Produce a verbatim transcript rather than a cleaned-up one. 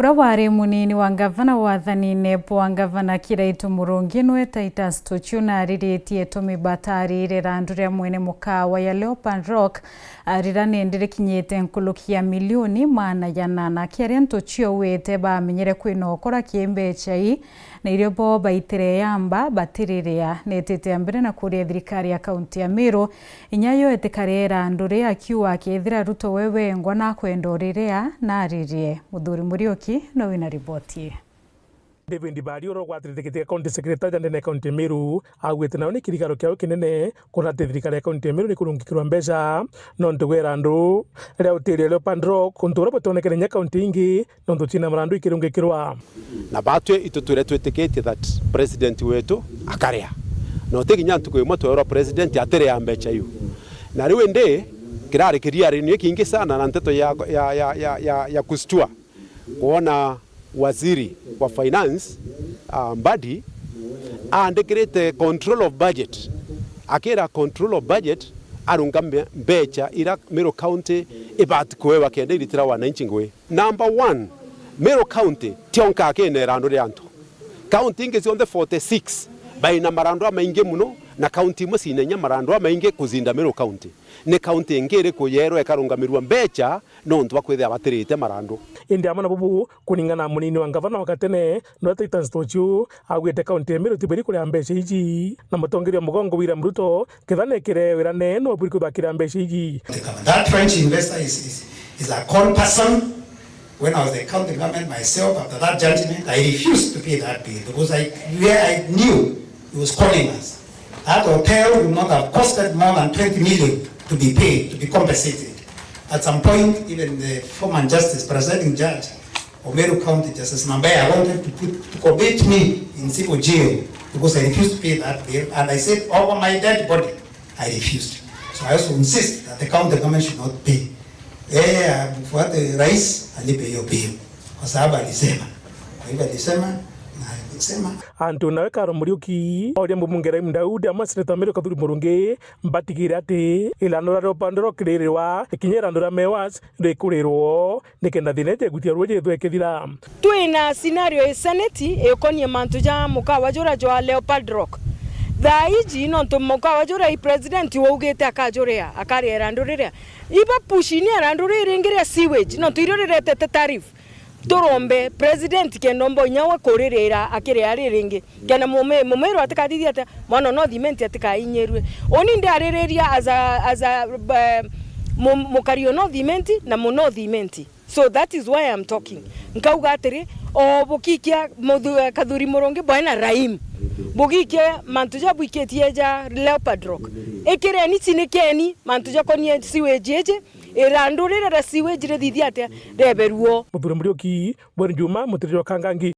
Uria wari munini wa ngavana wathanine bwa ngavana Kiraitu Murungi nwe Titus Tuchu nariritie itumi batarire irandu ria mwene mukawa ya Leopard Rock, arira nindi rikinyite nkuruki ya milioni maana janana. Kiaria Tuchu auite bamenyere kwina ukora ki mbecha ii, na irio bo baitire yamba batiriria. Netite mbere na kuria thirikari ya kaunti ya Meru inya yo itikare irandu ri, akiuga akethira Ruto we wengwa nakwenda uriria naririe. Muthuri Muriuki no wina riboti ii. David Bari uria ugwatiritie giti kia county secretary ndene ya county ya Meru, augite nao ni kirigaro kiao kinene kwona ati thirikari ya county ya Meru ni kurungikirwa mbecha nontu gwa irandu ria utiri Leopard Rock, untu uria butonekere inya county ingi nontu ciina marandu ikirungikirwa. Na batwi itutwire twitikitie that president wetu akaria. Na uti kinya ntuku imwe tweerwa president atiria mbecha iu. Na riu indi kirari kiriarinio kingi sana na nteto ya, ya, ya, ya, ya, ya kustua kwona waziri wa finance, ah, Mbadi aandikirite control of budget, akira control of budget arungame mbecha ira Meru County ibati kuewa kenda iritira wananchi ngui. Number one, Meru County tionka akina irandu ria antu. County ingi cionthe forty six baina marandu amaingi muno, na county imwe ciina inya marandu amaingi kucinda Meru County. Ni county ingi iriku yerwa ikarungamirua mbecha nontu bwa kwithira batirite marandu? Indi amwe na bubu, kuringana na munini wa ngavana wa gatene, nwe Titus Tuchu, augite county ya Meru tibwiri kuria mbecha iji, na mutongeria wa mugongo William Ruto, kethira nekire wira nee, no bwiri kwithira akiria mbecha iji. That French investor is, is, is a con person. When I was the county government myself, after that judgment, I refused to pay that bill because I, where I knew he was calling us. That hotel would not have costed more than twenty million to be paid, to be compensated. At some point, even the former justice, presiding judge of Meru County, Justice Mambaya, wanted to put, to commit me in civil jail because I refused to pay that bill. And I said, "Over my dead body, I refused." So I also insist that the county government should not pay. Yeye amfuate rais alipe hiyo bill kwa sababu alisema. Kwa hivyo alisema na alisema. Antu nawe Karo Muriuki, oria mbunge Rahim Daudi, amwe seneta Meru Kathuri Murungi, mbatigire ati irandu ria Leopard Rock ririrwa, ikinya irandu ria Mewas rikurirwo, nikenda thina iji ya gutia ruuji ithwe ikithira. Twina scenario i Senate ikonie mantu ja mukawa jura jwa Leopard Rock. Thaa iji, nontu mukawa jura i president waugite akajuria, akaria irandu riria. Iba push-ini irandu riri ringi ria sewage, nontu irio riretete tariff. Turombe president kenda omba inya we kuririra akiria riringi. Kenda mume-, mumeru atikathithia atia, mwana o North Imenti atikainyirue. Uni ndiaririria as a, as a, eh, mu-, mukari o North Imenti na mu North Imenti. So that is why I'm talking. Nkauga atiri, o bukikia muthu-, eh, Kathuri Murungi bwae na Rahim. Bukikia mantu ja bwikitie ja Leopard Rock. Ikireni, cinikeni, mantu jakonie sewage iji, irandu riria ria sewage rithithia atia, rieberuo. Muthuri Muriuki, Bwen Juma, Mutiriri wa Kangangi.